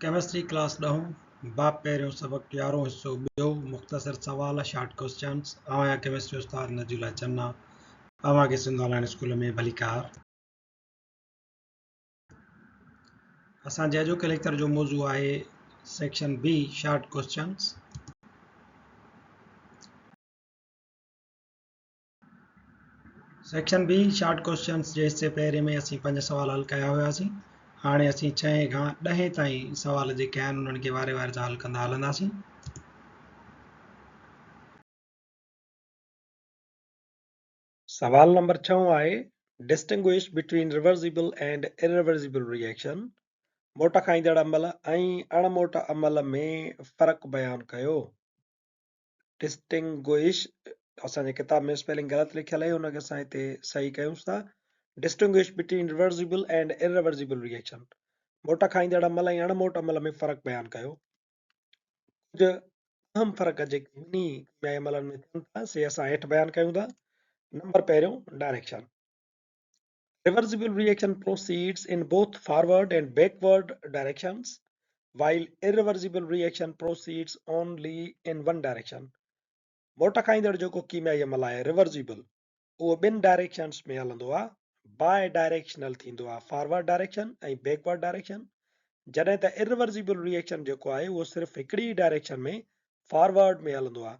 Chemistry class ڏهون، باب پهريون، سبق يارهون، حصو ٻيو، مختصر سوال، شارٽ ڪوئسچنز، آئون آهيان ڪيمسٽري استاد نجي الله چنا، اوهان کي سنڌ آنلائن اسڪول ۾ ڀليڪار. اسان جي اڄوڪي ليڪچر جو موضوع آهي section B short questions. Section B short questions جي حصي پهرين ۾ اسين پنج سوال حل ڪيا هياسين. هاڻي اسين ڇهين کان ڏهين تائين سوال جيڪي آهن انهن کي واري واري سان حل ڪندا هلنداسين. سوال نمبر ڇهون آهي Distinguish between reversible and irreversible reaction موٽ کائيندڙ عمل ۽ اڻ موٽ عمل ۾ فرق بيان ڪيو. ڊسٽنگوئش اسان جي ڪتاب ۾ اسپيلنگ غلط لکيل آهي ان کي اسان هتي صحيح ڪيون ٿا. Distinguish between reversible and irreversible reaction موٽ کائيندڙ عمل ۽ اڻ موٽ عمل ۾ فرق بيان ڪيو. ڪجهه اهم فرق جيڪي ٻنهي ڪيميائي عملن ۾ ٿين ٿا سي اسان هيٺ بيان ڪيون ٿا. نمبر پهريون direction. Reversible reaction proceeds in both forward and backward directions, while irreversible reaction proceeds only in one direction. موٽ کائيندڙ جيڪو ڪيميائي عمل آهي ريورسيبل اهو ٻن ڊائريڪشنز ۾ هلندو آهي، باء ڊائريڪشنل ٿيندو آهي، فارورڊ ڊائريڪشن ۽ بيڪورڊ ڊائريڪشن، جڏهن ته اريورسيبل ريئيڪشن جيڪو آهي اهو صرف هڪڙي ئي ڊائريڪشن ۾ فارورڊ ۾ هلندو آهي،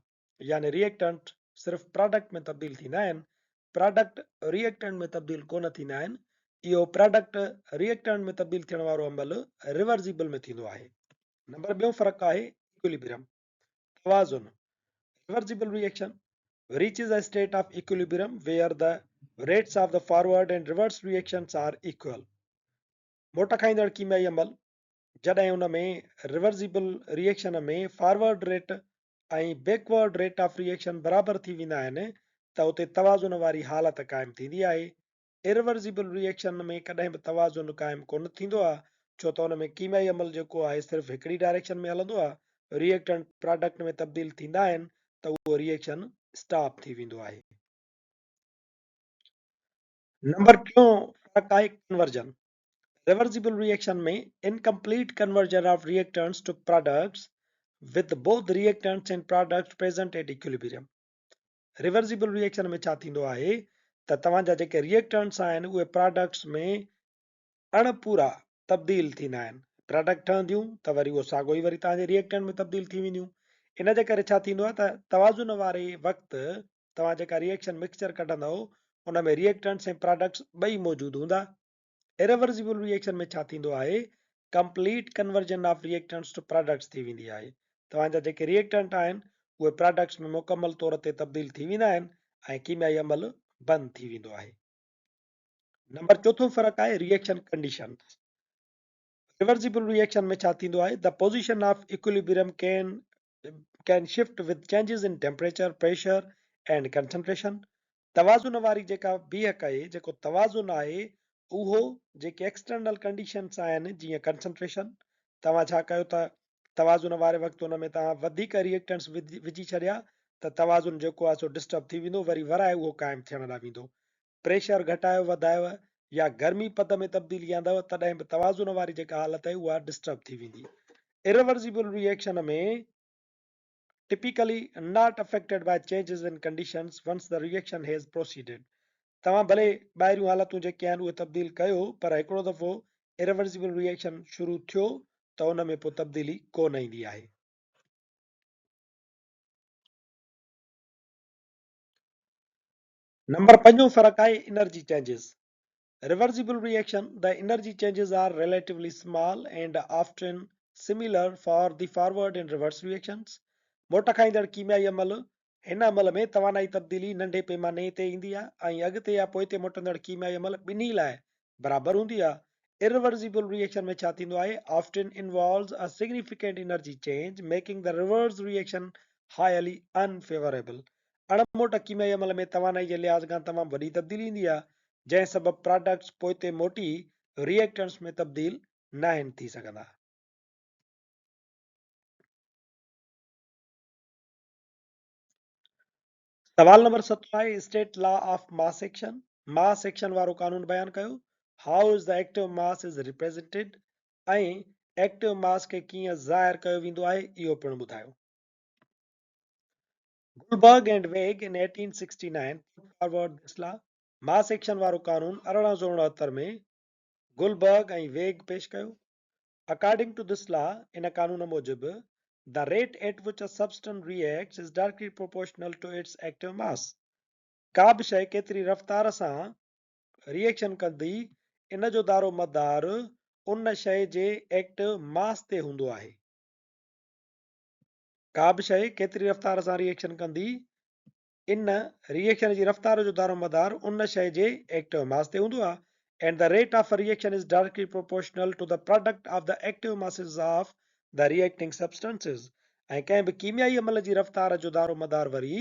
يعني ريئيڪٽنٽ صرف پراڊڪٽ ۾ تبديل ٿيندا آهن، پراڊڪٽ ريئيڪٽنٽ ۾ تبديل ڪونه ٿيندا آهن. اهو پراڊڪٽ ريئيڪٽنٽ ۾ تبديل ٿيڻ وارو عمل ريورسيبل ۾ ٿيندو آهي. نمبر ٻيون فرق آهي ايڪوليبريم، توازن، reversible reaction reaches a state of equilibrium where the rates of the forward and reverse reactions are equal. موٽ کائيندڙ ڪيميائي عمل جڏهن ان ۾ reversible reaction ۾ forward rate ۽ backward rate of reaction برابر ٿي ويندا آهن ته اتي توازن واري حالت قائم ٿيندي آهي. اريورسيبل ريئيڪشن ۾ ڪڏهن به توازن قائم ڪونه ٿيندو آهي ڇو ته ان ۾ ڪيميائي عمل جيڪو آهي صرف هڪڙي ڊائريڪشن ۾ هلندو آهي، ريئيڪٽنٽ پراڊڪٽ ۾ تبديل ٿيندا آهن ته اهو ريئيڪشن اسٽاپ ٿي ويندو آهي. نمبر ٽيون فرق آهي conversion. Reversible reaction ۾ incomplete conversion of reactants to products with both reactants and products present at equilibrium. Reversible reaction ۾ ڇا ٿيندو آهي ته توهان جا جيڪي ريئيڪٽنٽس آهن اهي پراڊڪٽس ۾ اڻ پورا تبديل ٿيندا آهن. پراڊڪٽ ٺهنديون ته وري اهو ساڳو ئي وري توهان جي ريئيڪٽنٽ ۾ تبديل ٿي وينديون. ان جي ڪري ڇا ٿيندو آهي ته توازن واري وقت توهان جيڪا ريئيڪشن مڪسچر ڪڍندؤ ان ۾ ريئيڪٽنٽس ۽ پراڊڪٽس ٻئي موجود هوندا. اريورسيبل ريئيڪشن ۾ ڇا ٿيندو آهي complete conversion of reactants to products ٿي ويندي آهي. توهان جا جيڪي ريئيڪٽنٽ آهن اهي پراڊڪٽس ۾ مڪمل طور تي تبديل ٿي ويندا آهن ۽ ڪيميائي عمل بند ٿي ويندو آهي. نمبر چوٿون فرق آهي ريئيڪشن ڪنڊيشنز. ريورسيبل ريئيڪشن ۾ ڇا ٿيندو آهي the position of equilibrium can can shift with changes in temperature, pressure and concentration. توازن واري جيڪا بيهڪ آهي، جيڪو توازن آهي، اهو جيڪي ايڪسٽرنل ڪنڊيشنس آهن جيئن ڪنسنٽريشن، توهان ڇا ڪيو ته توازن واري وقت ان ۾ توهان وڌيڪ ريئيڪٽنٽس وجهي ڇڏيا ته توازن جيڪو آهي سو ڊسٽرب ٿي ويندو وري ورائي اهو قائم ٿيڻ ڏانهن ويندو. پريشر گهٽايو وڌايو يا گرمي پد ۾ تبديلي آندو تڏهن به توازن واري جيڪا حالت آهي اها ڊسٽرب ٿي ويندي. Irreversible reaction ۾ typically not affected by changes in conditions once the reaction has proceeded توهان ڀلي ٻاهريون حالتون جيڪي آهن اهي تبديل ڪيو پر هڪڙو دفعو اريورسيبل ريئيڪشن شروع ٿيو ته ان ۾ پوء تبديلي ڪو نه ايندي آهي. نمبر پنجون فرق آهي energy changes. Reversible reaction, the energy changes are relatively small and often similar for the forward and reverse reactions. موٽ کائيندڙ ڪيميائي عمل، هن عمل ۾ توانائي تبديلي ننڍي پيماني تي ايندي آهي ۽ اڳتي يا پوئتي موٽندڙ ڪيميائي عمل ٻنهي لاء برابر هوندي آهي. Irreversible reaction ۾ ڇا ٿيندو آهي؟ Often involves a significant energy change, making the reverse reaction highly unfavorable. اڻ موٽ ڪيميائي عمل ۾ توانائي جي لحاظ کان تمام وڏي تبديلي ايندي آهي، جنهن سبب پراڊڪٽس پوئتي موٽي ريئيڪٽنٽس ۾ تبديل ناهن ٿي سگهندا. سوال نمبر ستون آهي state law of mass action, mass action وارو قانون بيان ڪيو، how is the active mass is represented ۽ active ماس کي ڪيئن ظاهر ڪيو ويندو آهي اهو پڻ ٻڌايو. Guldberg and Wiig in 1869 put forward this law mass action وارو قانون 1869 ۾ گلبرگ ۽ ويگ پيش ڪيو. اڪارڊنگ ٽو this لا ان قانون موجب The rate at which a substance reacts is directly proportional to its active mass ڪا به شيء ڪيتري رفتار سان ري ايڪشن ڪندي ان جو دارو مدار ان شيء جي ايڪٽو ماس تي هوندو آهي. ڪا به شيء ڪيتري رفتار سان ري ايڪشن ڪندي ان ري ايڪشن جي رفتار جو دارو مدار ان شيء جي ايڪٽو ماس تي هوندو آهي and the rate of reaction is directly proportional to the product of the active masses of the reacting substances ۽ ڪنهن به ڪيميائي عمل جي رفتار جو دارو مدار وري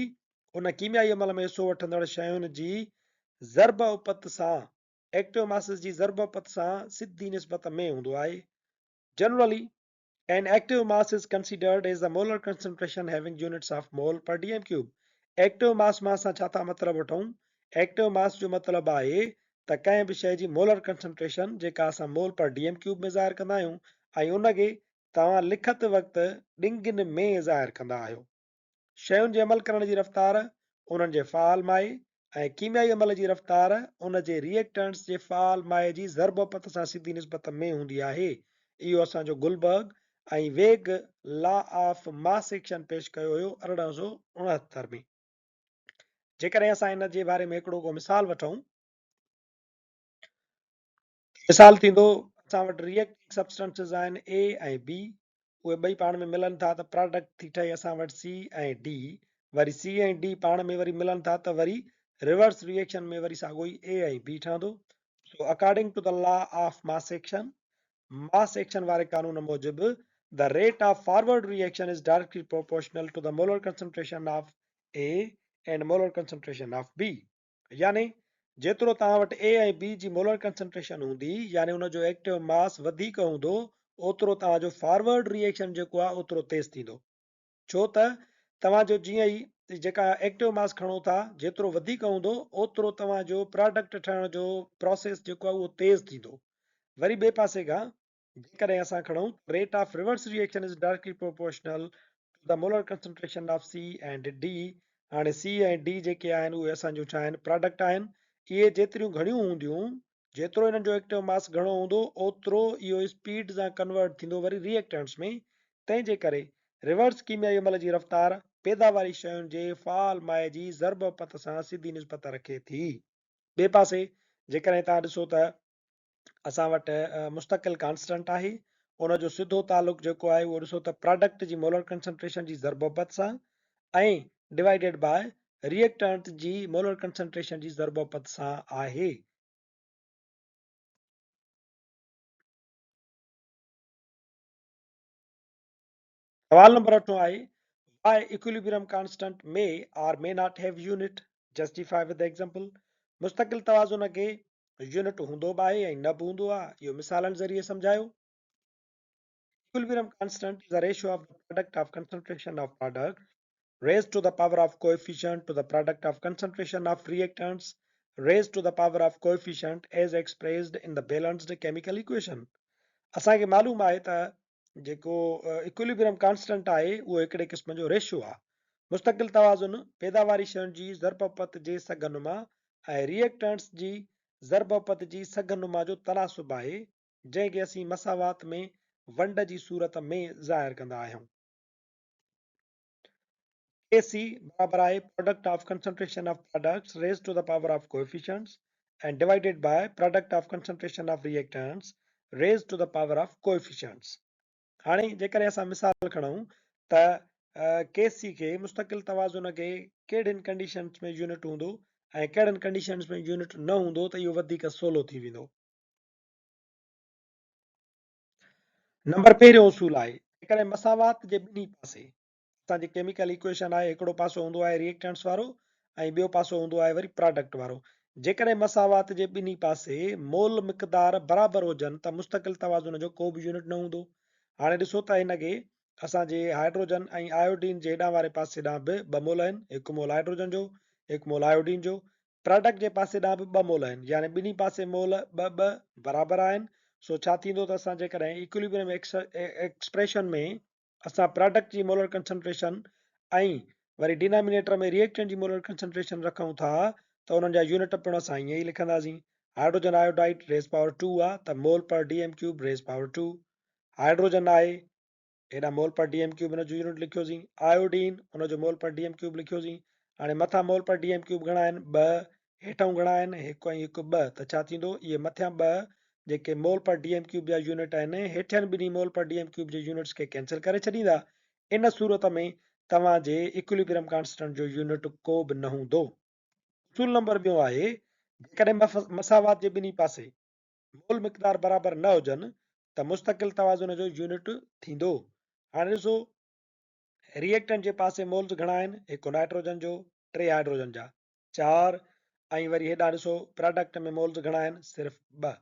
ان ڪيميائي عمل ۾ حصو وٺندڙ شين جي ضرب اپت سان، Active masses جي ضرب اپت سان سڌي نسبت ۾ هوندو آهي. Generally, an active mass is considered as the molar concentration having units of mole per dm cube. Active mass مان اسان ڇا ٿا مطلب وٺون؟ Active mass جو مطلب آهي ته ڪنهن به شيء جي مولر ڪنسنٽريشن جيڪا اسان مول پر ڊي ايم ڪيوب ۾ ظاهر ڪندا آهيون ۽ ان کي توهان لکت وقت ڏنگين ۾ ظاهر ڪندا آهيو. شين جي عمل ڪرڻ جي رفتار انهن جي فعال مائع ۽ ڪيميائي عمل جي رفتار ان جي ري ايڪٽنٽس جي فعال مائع جي ضرب اپت سان سڌي نسبت ۾ هوندي آهي. اهو اسان جو Guldberg ۽ Wiig law of mass action پيش ڪيو هيو 1869 ۾. جيڪڏهن اسان ان جي باري ۾ هڪڙو ڪو مثال وٺون. مثال ٿيندو اسان وٽ ري ايڪٽنگ سبسٽنسز آهن اي ۽ بي اهي ٻئي پاڻ ۾ ملن ٿا ته پراڊڪٽ ٿي ٺهي اسان وٽ سي ۽ ڊي وري سي ۽ ڊي پاڻ ۾ وري ملن ٿا ته وري ريورس ري ايڪشن ۾ وري ساڳو ئي اي ۽ بي ٺهندو so according to the law of mass action mass action واري قانون موجب the rate of forward reaction is directly proportional to the molar concentration of A and molar concentration of B يعني جيترو توهان وٽ اي ۽ بي جي مولر ڪنسنٽريشن هوندي يعني ان جو ايڪٽو ماس وڌيڪ هوندو اوترو توهان جو فارورڊ ري ايڪشن جيڪو آهي اوترو تيز ٿيندو ڇو ته توهان جو جيئن ئي جيڪا ايڪٽو ماس کڻو ٿا جيترو وڌيڪ هوندو اوترو توهان جو پراڊڪٽ ٺهڻ جو پراسيس جيڪو آهي اهو تيز ٿيندو وري ٻئي پاسي کان جيڪڏهن اسان کڻون ته rate of reverse reaction is directly proportional to the molar concentration of C and D هاڻي سي ۽ ڊي جيڪي آهن اهي اسان جون ڇا آهن پراڊڪٽ آهن اهي جيتريون گهڻيون هونديون جيترو انهن جو ايڪٽو ماس گهڻو هوندو اوترو اهو اسپيڊ سان ڪنورٽ ٿيندو وري ري ايڪٽنٽس ۾ تنهن جي ڪري ريورس ڪيميائي عمل جي رفتار پيداواري شين جي فعال مائع جي ضرب اپت سان سڌي نسبت رکي ٿي ٻئي پاسي جيڪڏهن توهان ڏسو ته اسان وٽ مستقل ڪانسٽنٽ آهي ان جو سڌو تعلق جيڪو آهي اهو ڏسو ته پراڊڪٽ جي مولر ڪنسنٽريشن جي ضرب اپت سان ۽ ڊوائيڊيڊ باء ريئڪٽنٽ جي مولر ڪنسنٽريشن جي ضرب اپت سان آهي. سوال نمبر اٺون آهي Why equilibrium constant may or may not have unit? Justify with example. مستقل توازن کي يونٽ هوندو به آهي ۽ نه به هوندو آهي اهو مثالن ذريعي سمجهايو. Equilibrium constant is the ratio of the product of concentration of products raised to the power of coefficient to the product of concentration of reactants raised to the power of coefficient as expressed in the balanced chemical equation. اسان کي معلوم آهي ته جيڪو ايڪوليبريم constant آهي اهو هڪڙي قسم جو ريشو آهي. مستقل توازن پيداواري شين جي ضرب اپت جي سگهه نما ۽ ري ايڪٽنٽس جي ضرب اپت جي سگهه نما جو تناسب آهي جنهن کي اسين مساوات ۾ ونڊ جي صورت ۾ ظاهر ڪندا آهيون. ڪي سي برابر آهي product of concentration of products raised to the power of coefficients ۽ divided by product of concentration of reactants raised to the power of coefficients. هاڻي جيڪڏهن اسان مثال کڻون ته ڪي سي کي مستقل توازن کي ڪهڙين ڪنڊيشنز ۾ يونٽ هوندو ۽ ڪهڙن ڪنڊيشنز ۾ يونٽ نه هوندو ته اهو وڌيڪ سولو ٿي ويندو. نمبر پهريون اصول آهي جيڪڏهن مساوات جي ٻنهي پاسي اسان جي ڪيميڪل ايڪويشن آهي هڪڙو پاسو هوندو آهي ريئڪٽنٽس وارو ۽ ٻيو پاسو هوندو آهي وري پراڊڪٽ وارو جيڪڏهن مساوات جي ٻنهي پاسي مول مقدار برابر هجن ته مستقل توازن جو ڪو به يونٽ نه هوندو هاڻي ڏسو ته هن کي اسان جي هائيڊروجن ۽ آيوڊين جي هيڏانهن واري پاسي ڏانهن به ٻه مول آهن هڪ مول هائيڊروجن جو هڪ مول آيوڊين جو پراڊڪٽ جي پاسي ڏانهن به ٻه مول آهن يعني ٻنهي پاسي مول ٻه ٻه برابر آهن سو ڇا ٿيندو ته اسان جيڪڏهن ايڪوليبريم ايڪسپريشن ۾ اسان پراڊڪٽ جي مولر ڪنسنٽريشن ۽ وري ڊينامينيٽر ۾ ريئيڪٽنٽ جي مولر ڪنسنٽريشن رکون ٿا ته انهن جا يونٽ پڻ اسان ائين ئي لکنداسين. هائيڊروجن آيوڊائيڊ ريز پاور 2 آ ته mole per D M cube raise power 2 hydrogen آهي هيڏانهن mole per D M cube ان جو يونٽ لکيوسين، آيوڊين ان جو mole per D M cube لکيوسين، هاڻي مٿان mole per D M cube گهڻا آهن؟ ٻه، هيٺئون گهڻا آهن؟ هڪ ۽ هڪ ٻه، ته ڇا ٿيندو؟ اهي مٿيان ٻه جيڪي mole per D M cube جا يونٽ آهن، هيٺين ٻنهي مول پر ڊي ايم ڪيوب جي يونٽس کي ڪينسل ڪري ڇڏيندا. ان صورت ۾ توهان جي ايڪوليبريم ڪانسٽنٽ جو يونٽ ڪو به نه هوندو. اصول نمبر ٻيون آهي، جيڪڏهن مساوات جي ٻنهي پاسي مول مقدار برابر نه هجن ته مستقل توازن جو يونٽ ٿيندو. هاڻي ڏسو ريئيڪٽنٽ جي پاسي مولز گهڻا آهن، هڪ نائٽروجن جو، ٽي هائيڊروجن جا، چار ۽ وري هيڏانهن ڏسو پراڊڪٽ ۾ مولز گهڻا آهن، صرف ٻه.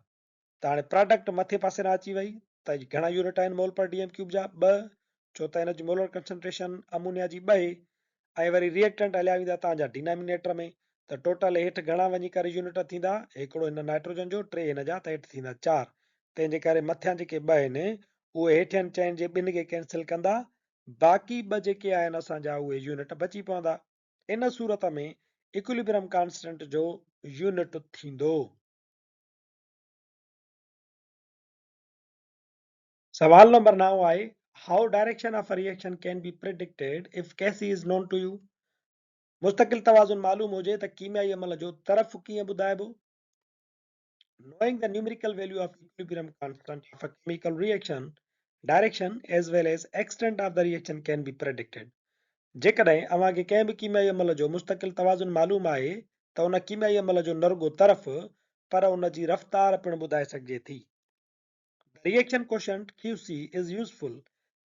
ته هاڻي پراڊڪٽ مٿي پاسي ڏانهن اچي وئي ته گهڻا يونٽ آهن مول پر ڊي ايم ڪيوب جا، ٻه، ڇو ته هن جي مولر ڪنسنٽريشن امونيا جي ٻه اهي ۽ وري ريئيڪٽنٽ هليا ويندا توهان جا ڊينامينيٽر ۾ ته ٽوٽل هيٺ گهڻا وڃي ڪري يونٽ ٿيندا، هڪڙو هن نائٽروجن جو، ٽي هن جا ته هيٺ ٿيندا چار، تنهن جي ڪري مٿيان جيڪي ٻه آهن اهي هيٺين چئن جي ٻن کي ڪينسل ڪندا، باقي ٻه جيڪي آهن اسان جا اهي يونٽ بچي پوندا. ان صورت ۾ ايڪوليبرم ڪانسٽنٽ جو يونٽ ٿيندو. سوال نمبر نائون آهي، How direction of a reaction can be predicted if Kc is known to you؟ مستقل توازن معلوم هجي ته ڪيميائي عمل جو طرف ڪيئن ٻڌائبو؟ Knowing the numerical value of equilibrium constant of a chemical reaction, direction as well as extent of the reaction can be predicted. جيڪڏهن اوهان کي ڪنهن به ڪيميائي عمل جو مستقل توازن معلوم آهي ته ان ڪيميائي عمل جو نه رڳو طرف پر ان جي رفتار پڻ ٻڌائي سگهجي ٿي. The reaction quotient QC is useful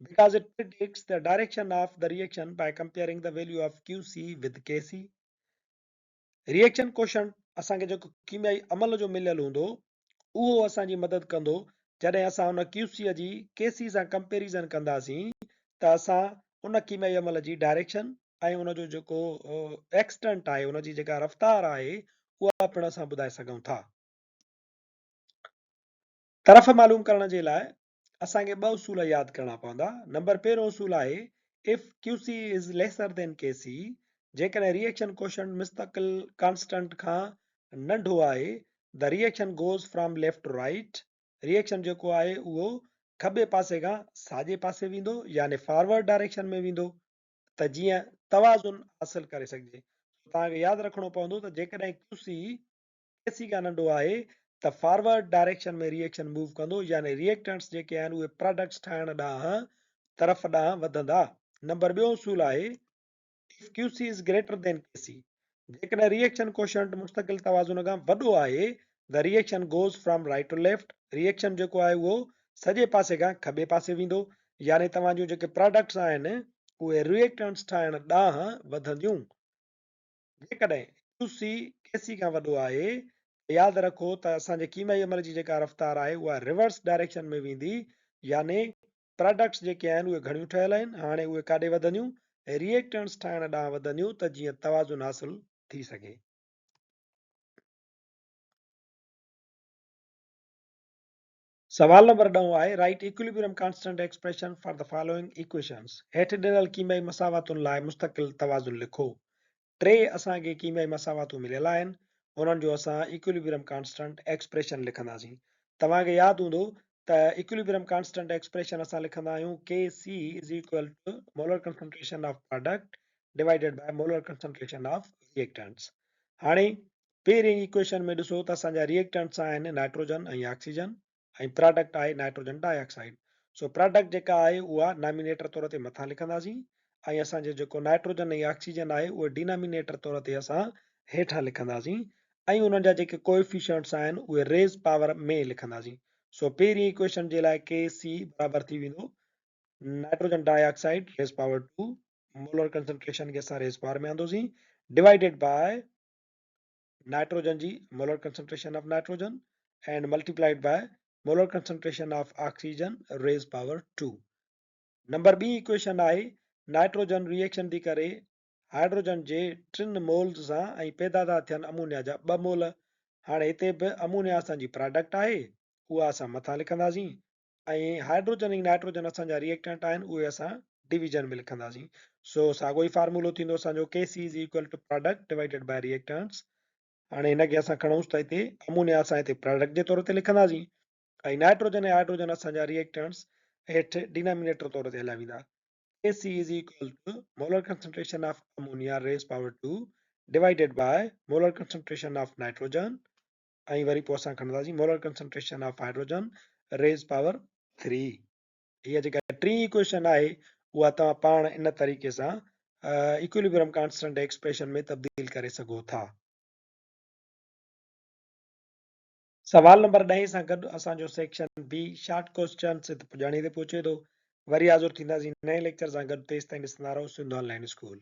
because it predicts the direction of the reaction by comparing the value of QC with KC. Reaction quotient اسان کي جيڪو ڪيميائي عمل جو مليل هوندو اهو اسان جي مدد ڪندو جڏهن اسان ان QC جي KC سان ڪمپيريزن ڪنداسين ته اسان ان ڪيميائي عمل جي ڊائريڪشن ۽ ان جو جيڪو ايڪسٽنٽ آهي ان جي جيڪا رفتار آهي اها پڻ اسان ٻڌائي سگهون ٿا. طرف معلوم ڪرڻ جي لاء اسان کي ٻه اصول ياد ڪرڻا پوندا. نمبر پهريون اصول آهي If QC is lesser than KC جيڪڏهن ريئيڪشن ڪوشنٽ مستقل ڪانسٽنٽ کان ننڍو آهي The reaction goes from left to right reaction جيڪو آهي اهو کٻي پاسي کان ساڄي پاسي ويندو يعني فارورڊ ڊائريڪشن ۾ ويندو ته جيئن توازن حاصل ڪري سگهجي. توهان کي ياد رکڻو پوندو ته جيڪڏهن QC ڪي کان ننڍو آهي ته فارورڊ ڊائريڪشن ۾ ريئيڪشن موو ڪندو يعني ريئيڪٽنٽس جيڪي آهن اهي پراڊڪٽس ٺاهڻ ڏانهن طرف ڏانهن وڌندا. نمبر ٻيو اصول آهي If QC is greater than KC جيڪڏهن ريئيڪشن ڪوشنٽ مستقل توازن کان وڏو آهي The reaction goes from right to left reaction جيڪو آهي اهو سڄي پاسي کان کٻي پاسي ويندو يعني توهان جون جيڪي پراڊڪٽس آهن اهي ريئيڪٽنٽس ٺاهڻ ڏانهن وڌنديون. جيڪڏهن QC KC کان وڏو آهي ته ياد رکو ته اسان جي ڪيميائي عمل جي جيڪا رفتار آهي اها ريورس ڊائريڪشن ۾ ويندي يعني پراڊڪٽس جيڪي آهن اهي گهڻيون ٺهيل آهن هاڻي اهي ڪاڏي وڌنديون ريئيڪٽنٽس ٺاهڻ ڏانهن وڌنديون ته جيئن توازن حاصل ٿي سگهي. سوال نمبر ڏهون آهي، Write equilibrium constant expression for the following equations هيٺ ڏنل ڪيميائي مساواتن لاء مستقل توازن لکو. ٽي اسان کي ڪيميائي مساواتون مليل آهن، انهن جو اسان ايڪوليبريم ڪانسٽنٽ ايڪسپريشن لکنداسين. توهان کي ياد هوندو ته ايڪوليبريم ڪانسٽنٽ ايڪسپريشن اسان لکندا آهيون K C is equal to molar concentration of product divided by molar concentration of reactants. هاڻي پهرين ايڪويشن ۾ ڏسو ته اسان جا ريئيڪٽنٽس آهن نائٽروجن ۽ آڪسيجن ۽ پراڊڪٽ آهي نائٽروجن ڊاء آڪسائيڊ. سو پراڊڪٽ جيڪا آهي اها نامينيٽر طور تي مٿان لکنداسين ۽ اسان جو جيڪو نائٽروجن ۽ آڪسيجن آهي اهي ڊينامينيٽر طور تي اسان هيٺان لکنداسين ۽ انهن جا جيڪي ڪوئفيشنٽس آهن اهي ريز پاور ۾ لکنداسين. سو پهرين ايڪويشن جي لاء ڪي سي برابر ٿي ويندو nitrogen dioxide raise power 2 molar concentration کي اسان ريز پاور ۾ آندوسين ڊوائيڊيڊ باء نائٽروجن جي molar concentration of nitrogen and multiplied by molar concentration of oxygen raise power 2. Number ٻي ايڪويشن آهي نائٽروجن ريئيڪشن ٿي ڪري هائڊروجن جي ٽن مولز سان ۽ پيدا ٿا ٿين امونيا جا ٻه مول. هاڻي هتي به امونيا اسان جي پراڊڪٽ آهي. اها اسان مٿان لکنداسين ۽ هائڊروجن ۽ نائٽروجن اسان جا ريئيڪٽنٽ آهن اهي اسان ڊويزن ۾ لکنداسين. سو ساڳو ئي فارمولو ٿيندو اسان جو K C is equal to product divided by reactants. هاڻي هن کي اسان کڻون ته هتي امونيا اسان هتي پراڊڪٽ جي طور تي لکنداسين ۽ نائٽروجن ۽ هائڊروجن اسان جا ريئيڪٽنٽس هيٺ ڊينامينيٽر طور تي هليا ويندا. K C is equal to molar concentration of ammonia raise power 2 divided by molar concentration of nitrogen ۽ وري پوء اسان کڻنداسين molar concentration of hydrogen raise power 3. هيء جيڪا ٽين ايڪويشن آهي اها توهان پاڻ ان طريقي سان ايڪوليبرم ڪانسٽنٽ ايڪسپريشن ۾ تبديل ڪري سگهو ٿا. سوال نمبر ڏهين سان گڏ اسان جو سيڪشن بي شارٽ ڪوئسچنس هت پڄاڻي تي پهچي ٿو. وري حاضر ٿينداسين نئين ليڪچر سان گڏ تيستائين ڏسندا رهو سنڌ آن لائين اسڪول.